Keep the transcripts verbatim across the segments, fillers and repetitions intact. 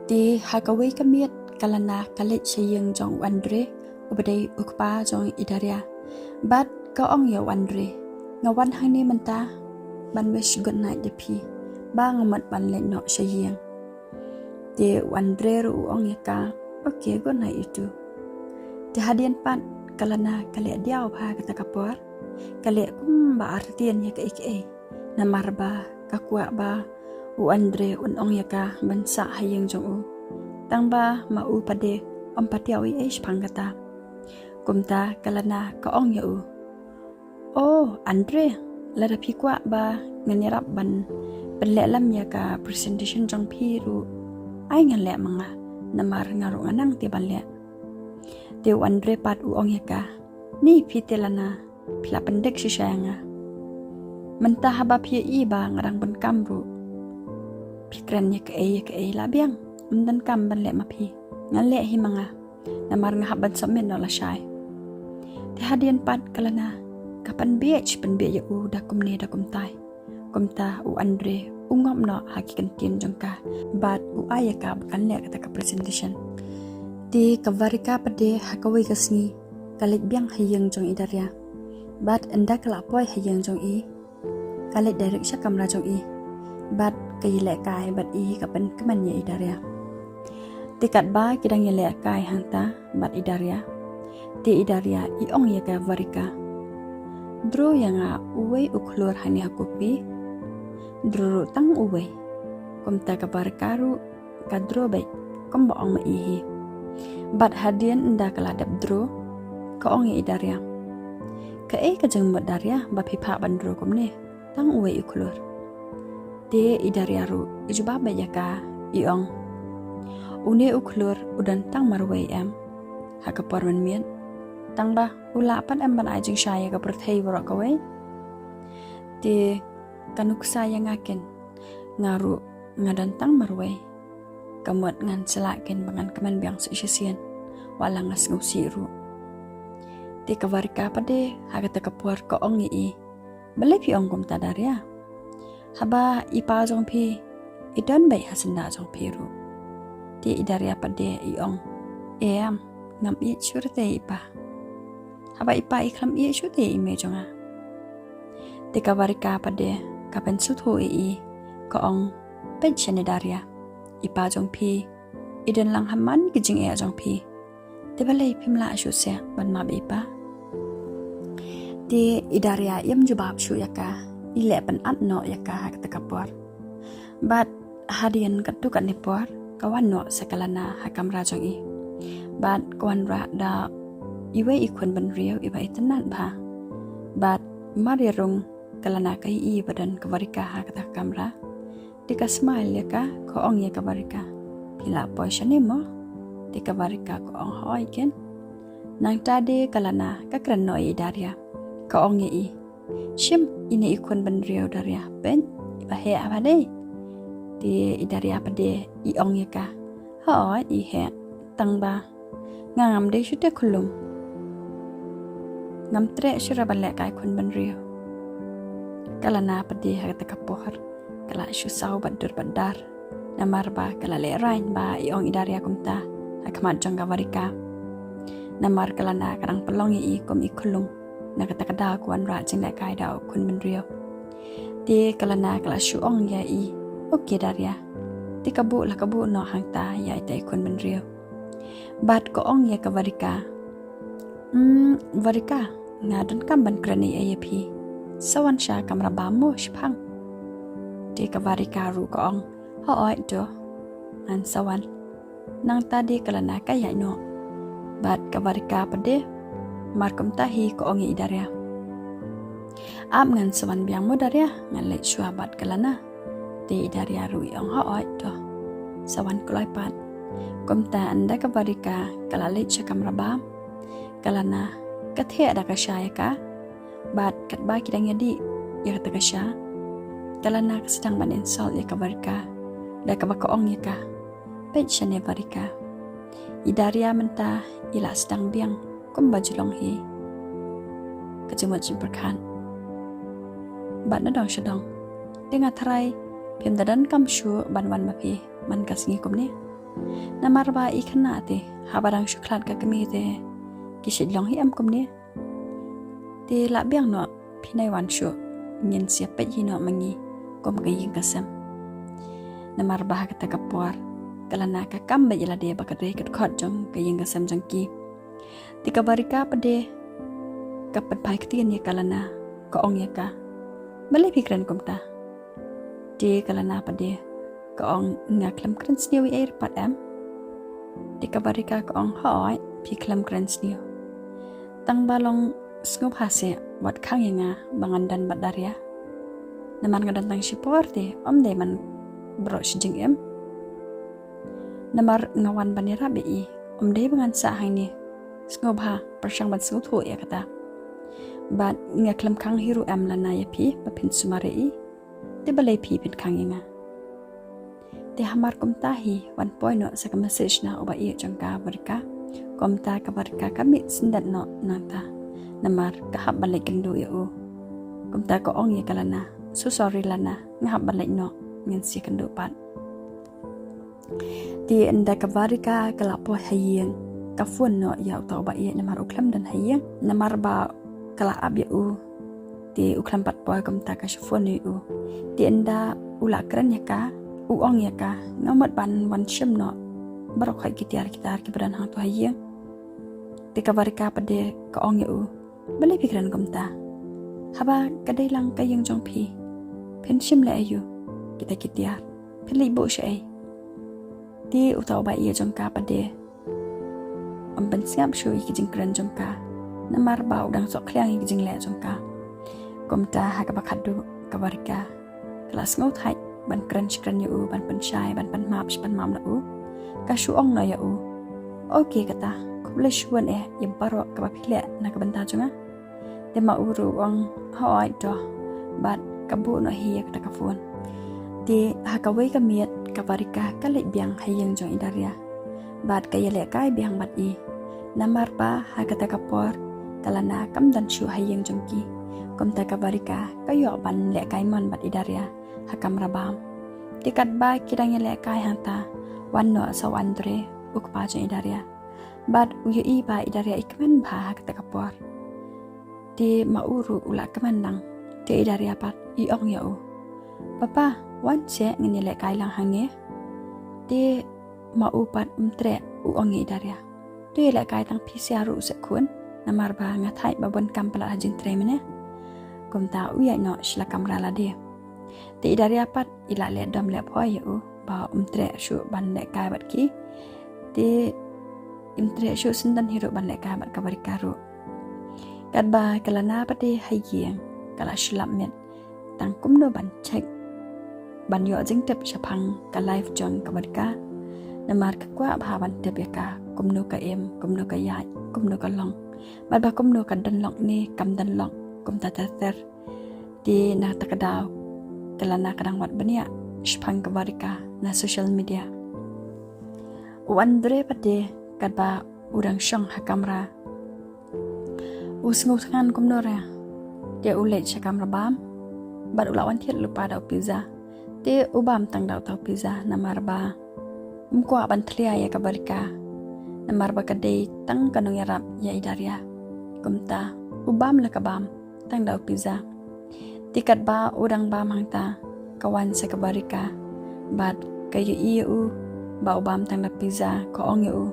Te ha kawei ka miet ka Lana ka leit sha ïing jong u Andre, uba dei u kpa jong i Daria. Bad ka ong ïa u Andre, nga wan hangne mynta ban wish good night ïa phi, ba nga mut ban leit noh sha ïing. Te u Andre ruh u ong ïa ka, okay, good night you too. Te hadien pat ka Lana ka leh diaw bha kata ka por, ka leh kumba artatien ïa kaei kaei. Namar ba ka kwah ba u Andre un ong ïa ka ban sah ha ïing jong u. Tang ba ma u pat de um pat ïohi ei shaphang kata. Kumta ka Lana ka ong ïa u, oh Andre, lada phi kwah ba ngan ïarap ban pynleh lem ïa ka presentation jong phi ruh, ai ngan leh ma nga, namar nga ruh nga nang te ban leh. Te u Andre pat u ong ïa ka, ni phi te Lana, phi la pyndik shisha ïa nga. Mynta haba phi ïohi ba nga dang pyndonkam ruh, phi kren ïa kaei ïa kaei la biang, ym donkam ban leh ma phi. Ngan leh hi ma nga, namar nga hap ban submit noh lashai. Te hadien pat ka Lana ka pynbiej pynbiej ïa u da kumne da kumtai. Kumta u Andre u ngop noh ha ki kyntien jong ka, bad u ai ïa ka ba kan leh kata ka presentation. Te ka Varika pat de ha kawei ka sngi ka leit biang ha ïing jong i Daria. Bad ynda ka la poi ha ïing jong i, ka leit direct sha kamra jong i, bad ka ïalehkai bad i, ka pynkmen ïa i Daria. Te katba ki dang ïalehkai hangta bad i Daria, te i Daria i ong ïa ka Varika, draw ïa nga uwei u khlur hangne ha kupi. Draw ruh tang uwei. Kumta ka Varika ruh ka draw beit kumba ong ma i hi. Bad hadien ynda ka la dep draw, ka ong ïa i Daria, kaei ka jingmut Daria ba phi phah ban draw kumne, tang uwei u khlur? Te i Daria ruh i jubab beit ïa ka, i ong, une u khlur u don tang marwei em ha ka por mynmiet, tang ba u lah pat em ban ai jingshai ïa ka pyrthei baroh kawei? Te ka nuksa ïa nga kin, nga ruh nga don tang marwei. Ka mut ngan sa lah kin ba ngan kmen biang sa shisien, wat la nga sngewsih ruh. Te ka Varika pat de ha kata ka por ka ong ïa i, balei phi ong kumta Daria? Haba i pa jong phi i don beit ha syndah jong phi ruh. Te i Daria pat de i ong, em, ngam ïeit shuh te i pa. Haba i pa i khlem ïeit shuh te i mei jong nga. Te ka Varika pat de ka pynsngewthuh ïa i, ka ong, peit shane Daria, i pa jong phi i don lang ha man ki jingeh jong phi. Te balei phim lah shuh seh ban map ïa i pa? Te i Daria im jubab shuh ïa ka, i leh pynat noh ïa ka ha kata ka por. Bad hadien katto katne por ka wan noh sa ka Lana ha kamra jong i. Bad ka wanrah da iwei i khun bynriew iba itynnad bha. Bad mar ïa rung ka Lana ka ïohi ba don ka Varika ha kata ka kamra. Te ka smile ïa ka, ka ong ïa ka Varika, phi lah poi shane mo? Te ka Varika ka ong, hooid kin. Nangta de ka Lana ka kren noh ïa i Daria, ka ong ïa i, shim ine i khun bynriew Daria, peit iba heh bha dei. Te i Daria pat de i ong ïa ka, hooid i heh, tang ba nga ngam dei shuh te khyllung. Ngam treh shuh ruh ban lehkai khun bynriew. Ka Lana pat de ha kata ka por ka la shu saw bad dur bad dar, namar ba ka la lehraiñ ba i ong i Daria kumta ha khmat jong ka Varika. Namar ka Lana ka dang pynlong ïa i kum i khyllung na kata ka daw ka wanrah jinglehkai da u khun bynriew. Te ka Lana ka la shu ong ïa i, okay Daria. Te ka buh la ka buh noh hangta ïa ita i khun bynriew. Bad ka ong ïa ka Varika, hmm, Varika, nga donkam ban kren ei ei ïa phi. Sa wan sha kamra bam mo shaphang. Te ka Varika ruh ka ong, hooid to, ngan sa wan. Nangta de ka Lana ka ïaid noh. Bad ka Varika pat de mar kumta hi ka ong ïa i Daria, ap ngan sa wan biang mo Daria, ngan leit shuwa bad ka Lana. Te i Daria ruh i ong, hooid to, sa wan kloi pat. Kumta ynda ka Varika ka la leit sha kamra bam, ka Lana ka theh da ka sha ïa ka. Bad katba ki dang ïadih ïa kata ka sha, ka Lana ka sdang ban insult ïa ka Varika da kaba ka ong ïa ka, peit shane Varika, i Daria mynta i la sdang biang kumba ju long hi ka jingmut jingpyrkhat. Bad na dong sha dong, te nga tharai phim da donkam shuh ban wan ma phi man ka sngi kumne. Namar ba i khynnah te, haba dang shu khlad ka kmie te, ki shait long hi em kumne. Te lah biang noh, phi nai wan shuh, ngin sa ïa peit hi noh ma ngi, kum ka ïing ka sem. Namar ba ha kata ka por, ka Lana ka kam beit ïa lade ba ka dei ka dkhot jong ka ïing ka sem jong ki. Te ka Varika pat de, ka pynphai ktien ïa ka Lana, ka ong ïa ka, balei phi kren kumta? Te ka Lana pat de, ka ong, nga khlem kren sniew ei ei pat em. Te ka Varika ka ong, hooid, phi khlem kren sniew. Tang ba long sngewbha seh, wat khang ïa nga ba ngan don bad Daria. Namar nga don tang shipor te, ym dei ban baroh shi jingim. Namar nga wan ban ïarap ïa i, ym dei ba ngan sah hangne. Sngewbha, pyrshang ban sngewthuh ïa kata. Bad nga khlem khang hi ruh em Lana ïa phi, ba phin sumar ïa i. Te balei phi phin khang ïa nga? Te hamar kumta hi, wan poi noh sa ka message na u ba ïeit jong ka Varika. Kumta ka Varika ka mih syndet noh nangta. Namar ka hap ban leit kynduh ïa u. Kumta ka ong ïa ka Lana, so sorry Lana, nga hap ban leit noh, ngin sa ïa kynduh pat. Te ynda ka Varika ka la poi ha ïing, ka phone noh ïa uta u ba ïeit namar u khlem don ha ïing, namar ba ka la ap ïa u. Te u khlem pat poi kumta ka shu phone ïa u. Te ynda u la kren ïa ka, u ong ïa ka, nga mut ban wan shim noh baroh khoit ki tiar ki tar kiba don hangto ha ïing. Te ka Varika pat de ka ong ïa u, balei phi kren kumta? Haba ka dei lang ka ïing jong phi, phin shim leh aïu kita ki tiar? Phin leit buh shaei? Te uta u ba ïeit jong ka pat de, ym pynsngap shuh ïa ki jingkren jong ka, namar ba u dang soh khliang ïa ki jingleh jong ka. Kumta ha kaba khatduh ka Varika ka la sngewthait ban kren shi kren ïa u, ban pynshai, ban pynmap shi pynmap na u. Ka shu ong noh ïa u, okay kata, khublei shibun eh ïa baroh kaba phi leh na ka bynta jong nga. Te ma u ruh u ong, hooid to, bad ka buh noh hi ïa kata ka phone. Te ha kawei ka miet ka Varika ka leit biang ha ïing jong i Daria. Bad ka ïalehkai biang bad i. Namar ba ha kata ka por ka Lana kam don shuh ha ïing jong ki. Kumta ka Varika ka ïoh ban lehkai mon bad i Daria ha kamra bam. Te katba ki dang ïalehkai hangta, wan noh sa u Andre, u kpa jong i Daria. Bad u ïohi ba i Daria i kmen bha ha kata ka por. Te ma u ruh u la kmen lang. Te i Daria pat i ong ïa u, papa, wan seh ngin ïalehkai lang hangne. Te ma u pat um treh, u ong ïa i Daria, to ïalehkai tang phi sha ruh seh khun, namar ba nga thait ba bun kam palat ha jingtrei mynne. Kumta u ïaid noh sha la kamra lade. Te i Daria pat i la leh dom leh phoi ïa u ba um treh shuh ban lehkai bad ki. Te im treh shuh shen don hi ruh ban lehkai bad ka Varika ruh. Katba ka Lana pat de ha ïing ka la shu lap miet tang kumno ban check, ban ïoh jingtip shaphang ka life jong ka Varika. Namar ka kwah bha ban tip ïa ka kumno ka im, kumno ka ïaid, kumno ka long, bad ba kumno ka don lok ne kam don lok, kumta ter ter. Te na kata ka daw ka Lana ka dang wad bniah shaphang ka Varika na social media. U Andre pat de katba u dang shong ha kamra, u sngewthngan kumno re. Te u leit sha kamra bam bad u la wan thied lypa da u pizza. Te u bam tang da uta u pizza namar ba um kwah ban thlia ïa ka Varika, namar ba ka dei tang ka nongïarap ïa i Daria. Kumta u bam la ka bam tang da u pizza. Te katba u dang bam hangta ka wan sa ka Varika bad ka ïohi ïa u ba u bam tang da pizza, ka ong ïa u,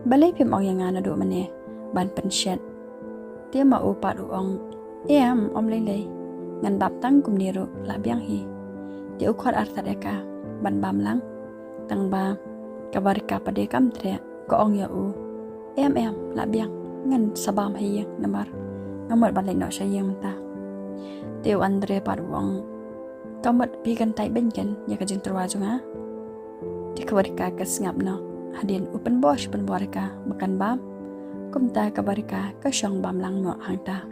balei phim ong ïa nga naduh mynne ban pynshet? Te ma u pat u ong, em, ym lei lei, ngan bam tang kumne ruh lah biang hi. Te u khot artat ïa ka ban bam lang. Tang ba ka Varika pat de kam treh, ka ong ïa u, em em, lah biang, ngan sa bam ha ïing namar nga mut ban leit noh sha ïing mynta. Te u Andre pat u ong, ka mut phi kyntait beiñ ken ïa ka jingtyrwa jong nga? Te ka Varika ka sngap noh hadien u pynbor shi pynbor ïa ka ba kan bam. Kumta ka Varika ka shong bam lang noh hangta.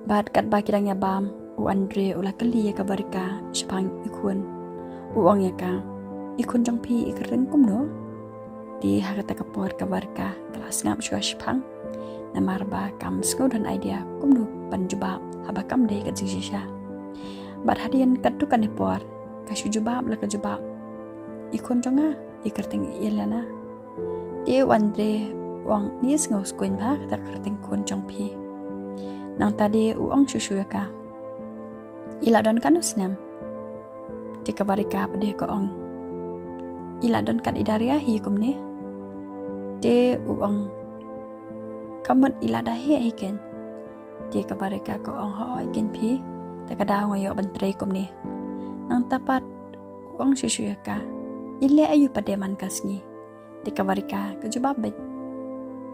Bad katba ki dang ïa bam, u Andre u la kylli ïa ka Varika shaphang i khun. U ong ïa ka, i khun jong phi i kyrteng kumno? Te ha kata ka por ka Varika ka la sngap shuwa shipang, namar ba kam sngew don idea kumno ban jubab haba kam dei ka jingshisha. Bad hadien katto katne por ka shu jubab la ka jubab, i khun jong nga i kyrteng Elena. Te u Andre u ong, ni sngew skuin bha kata ka kyrteng khun jong phi. Nangta de u ong shuh shuh ïa ka, i la don katno snem? Te ka Varika pat de ka ong, i la don kat i Daria hi kumne. Te u ong, ka mut i la da heh hi kein. Te ka Varika ka ong, hooid kein phi, te ka daw nga ïoh ban trei kumne. Nangta pat u ong shuh shuh ïa ka, i leh aïu pat de man ka sngi? Te ka Varika ka jubab beit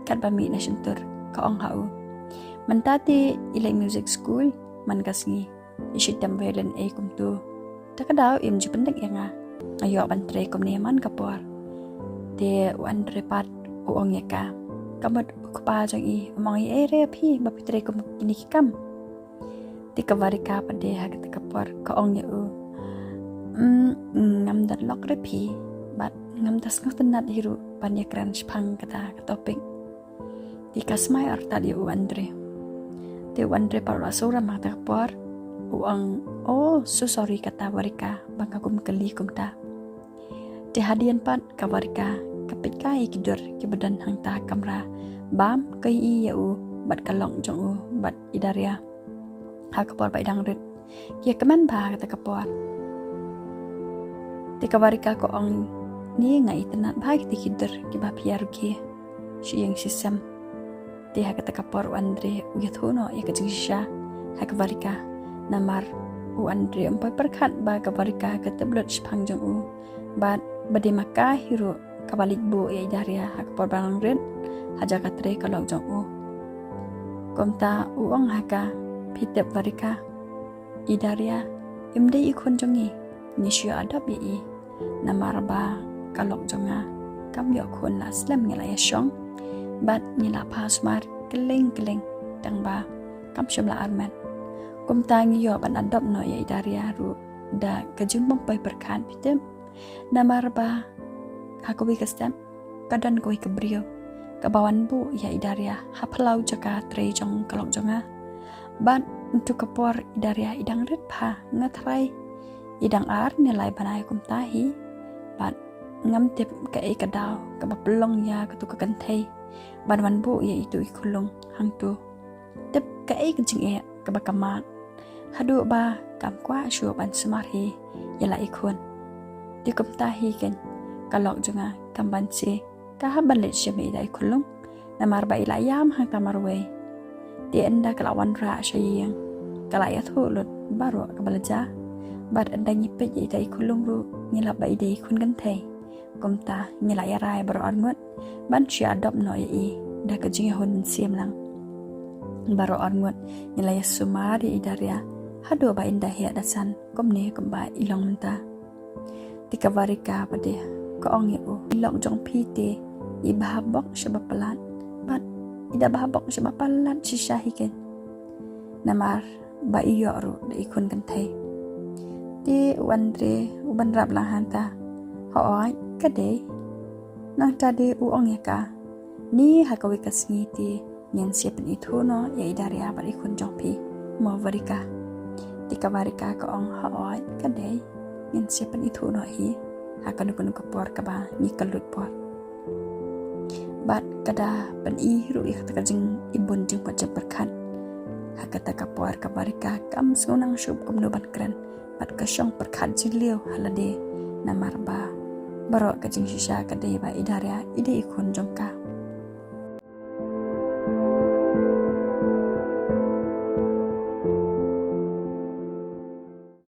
katba mih na shyntur, ka ong ha u, mynta te i leit music school man ka sngi, i shitom violin ei kumtu. Te ka daw im ju pyndep ïa nga, nga ïoh ban trei kumne man ka por. Te u Andre pat u ong ïa ka, ka mut u kpa jong i um ong ei ei re phi ba phi trei kum kine ki kam? Te ka Varika pat de ha kata ka por ka ong ïa u, mm, ngam don lok re phi, bad ngam da sngewtynnat hi ruh ban ïakren shaphang kata ka topic. Te ka smai artat ïa u Andre. Te u Andre pat u la sngewrem ha kata ka por, u ong, oh, so sorry kata Varika ba nga kum kylli kumta. Te hadien pat ka Varika ka peit kai ïa ki dur kiba don hangta ha kamra bam, ka ïohi ïa u bad ka lok jong u bad i Daria ha ka por ba i dang rit. Ki ïa kmen bha ha kata ka por. Te ka Varika ka ong, ni nga itynnat bha kita ki dur kiba phi ïa ruh ki sha ïing sha sem. Te ha kata ka por u Andre u ïathuh noh ïa ka jingshisha ha ka Varika, namar u Andre um poi pyrkhat ba ka Varika ka tip lut shaphang jong u, bad ba dei ma ka hi ruh kaba leit buh ïa i Daria ha ka por ba dang rit ha jaka trei ka lok jong u. Kumta u ong ha ka, phi tip Varika, i Daria im dei i khun jong ngi, ngi shu ïa adopt ïa i. Namar ba ka lok jong nga kam ïoh khun la slem, ngi la ïa shong bad ngi la phah sumar kylleng kylleng tang ba kam shym la armet. Kumta ngi ïoh ban adopt noh ïa i Daria ruh da ka jingbym poi pyrkhat, phi tip. Namar ba ha kawei ka step ka don kawei ka briew kaba wan buh ïa i Daria ha phyllaw jaka trei jong ka lok jong nga. Bad ntu ka por i Daria i dang rit bha, nga tharai i dang ar ne lai bnai kumta hi. Bad ngam tip kaei ka daw kaba pynlong ïa katu ka kynthei ban wan buh ïa itu i khunlung hangtu. Tip kaei ka jingeh kaba ka mad haduh ba kam kwah shuh ban sumar hi ïa la i khun. Te kumta hi kein ka lok jong nga kam banse ka hap ban leit shim ïa ita i khunlung, namar ba i la ïam hangta marwei. Te ynda ka la wanrah sha ïing ka la ïathuh lut baroh kaba la jia. Bad ynda ngi peit ïa ita i khunlung ruh ngi lap ba i dei i khun kynthei. Kumta ngi la ïarai baroh arngut ban shu adopt noh ïa i da ka jingïahun mynsiem lang. Baroh arngut ngi la ïasumar ïa i Daria haduh ba ynda heh da san kumne kumba i long mynta. Te ka Varika pat de ka ong ïa u, i lok jong phi te i bha bok shaba palat, bad i da bha bok shaba palat shisha hi kein. Namar ba i ïoh ruh da i khun kynthei. Te u Andre u bynrap lang hangta, hooid ka dei. Nangta de u ong ïa ka, ni ha kawei ka sngi te ngin sa pynithuh noh ïa i Daria bad i khun jong phi, mo Varika? Te ka Varika ka ong, hooid ka dei, ngin sa pynithuh noh hi ha kano kano ka por kaba ngi kyllut por. Bad ka da pyni ruh ïa kata ka jingibun jingpyrkhat. Ha kata ka por ka Varika kam sngewthuh shuh kumno ban kren bad ka shong pyrkhat jylliew ha lade, namar ba baroh ka jingshisha ka dei ba i Daria i dei i khun jong ka.